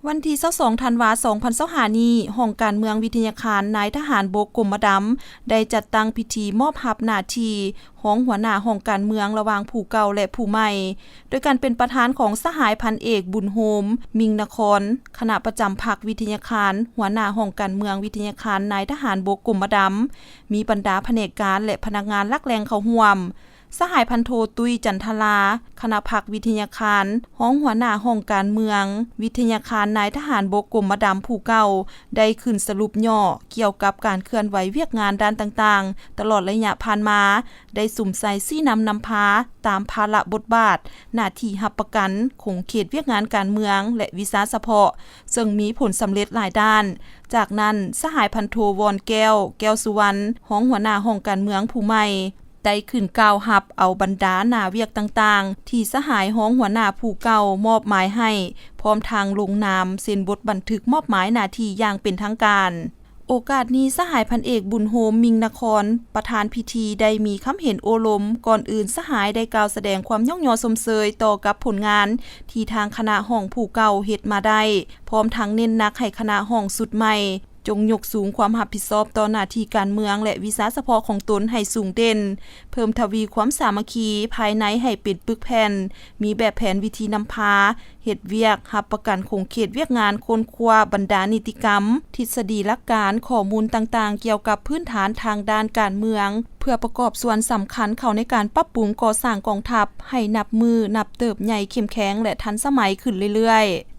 ວັນທີຊາວສອງ ທັນວາ ສອງພັນຊາວຫ້ານີ້, ຫ້ອງການເມືອງວິທະຍາຄານນາຍທະຫານບົກກົມມະດຳ ໄດ້ຈັດຕັ້ງພິທີມອບຮັບໜ້າທີ່ຮອງຫົວໜ້າຫ້ອງການເມືອງລະຫວ່າງຜູ້ເກົ່າ ແລະ ຜູ້ໃໝ່, ໂດຍການເປັນປະທານຂອງສະຫາຍພັນເອກ ບຸນໂຮມ ມິງນະຄອນ, ຄະນະປະຈຳພັກວິທະຍາຄານ, ຫົວໜ້າຫ້ອງການເມືອງວິທະຍາຄານນາຍທະຫານບົກກົມມະດຳ, ມີບັນດາພະແນກການ ແລະ ພະນັກງານຫຼັກແຫຼ່ງເຂົ້າຮ່ວມ. ສະຫາຍພັນໂທ ຕຸ້ຍ ຈັນທະລາ, ຄະນະພັກວິທະຍາຄານ, ຮອງຫົວໜ້າຫ້ອງການເມືອງ, ວິທະຍາຄານນາຍທະຫານບົກກົມມະດຳຜູ້ເກົ່າ ໄດ້ຂຶ້ນສະຫຼຸບຫຍໍ້ກ່ຽວກັບການເຄື່ອນໄຫວວຽກງານດ້ານຕ່າງໆ ຕະຫຼອດໄລຍະຜ່ານມາ, ໄດ້ສຸມໃສ່ຊີ້ນຳນຳພາຕາມພາລະບົດບາດ, ໜ້າທີ່ຮັບປະກັນ, ຂົງເຂດວຽກງານການເມືອງ ແລະ ວິຊາສະເພາະ, ເຊິ່ງມີຜົນສຳເລັດຫຼາຍດ້ານ. ຈາກນັ້ນ, ສະຫາຍພັນໂທ ວອນແກ້ວ ແກ້ວສຸວັນ, ຮອງຫົວໜ້າຫ້ອງການເມືອງຜູ້ໃໝ່, ໄດ້ຂຶ້ນກ່າວຮັບເອົາບັນດາໜ້າວຽກຕ່າງໆ ທີ່ສະຫາຍຮອງຫົວໜ້າຜູ້ເກົ່າມອບໝາຍໃຫ້, ພ້ອມທັງລົງນາມເຊັນບົດບັນທຶກມອບໝາຍໜ້າທີ່ຢ່າງເປັນທາງການ. ໂອກາດນີ້, ສະຫາຍພັນເອກ ບຸນໂຮມ ມິງນະຄອນ, ປະທານພິທີ ໄດ້ມີຄຳເຫັນໂອ້ລົມ. ກ່ອນອື່ນ, ສະຫາຍໄດ້ກ່າວສະແດງຄວາມຍ້ອງຍໍຊົມເຊີຍຕໍ່ກັບຜົນງານທີ່ທາງຄະນະຫ້ອງຜູ້ເກົ່າເຮັດມາໄດ້, ພ້ອມທັງເນັ້ນໜັກໃຫ້ຄະນະຫ້ອງຊຸດໃໝ່ ຈົ່ງຍົກສູງຄວາມຮັບຜິດຊອບຕໍ່ໜ້າທີ່ການເມືອງ ແລະ ວິຊາສະເພາະຂອງຕົນໃຫ້ສູງເດັ່ນ, ເພີ່ມທະວີຄວາມສາມັກຄີພາຍໃນໃຫ້ເປັນປຶກແຜ່ນ, ມີແບບແຜນວິທີນຳພາເຮັດວຽກ, ຮັບປະກັນຂົງເຂດວຽກງານ, ຄົ້ນຄວ້າບັນດານິຕິກຳ, ທິດສະດີຫຼັກການ, ຂໍ້ມູນຕ່າງໆກ່ຽວກັບພື້ນຖານທາງດ້ານການເມືອງ, ເພື່ອປະກອບສ່ວນສຳຄັນເຂົ້າໃນການປັບປຸງກໍ່ສ້າງກອງທັບໃຫ້ນັບມື້ນັບເຕີບໃຫຍ່ເຂັ້ມແຂງ ແລະ ທັນສະໄໝຂຶ້ນເລື້ອຍໆ.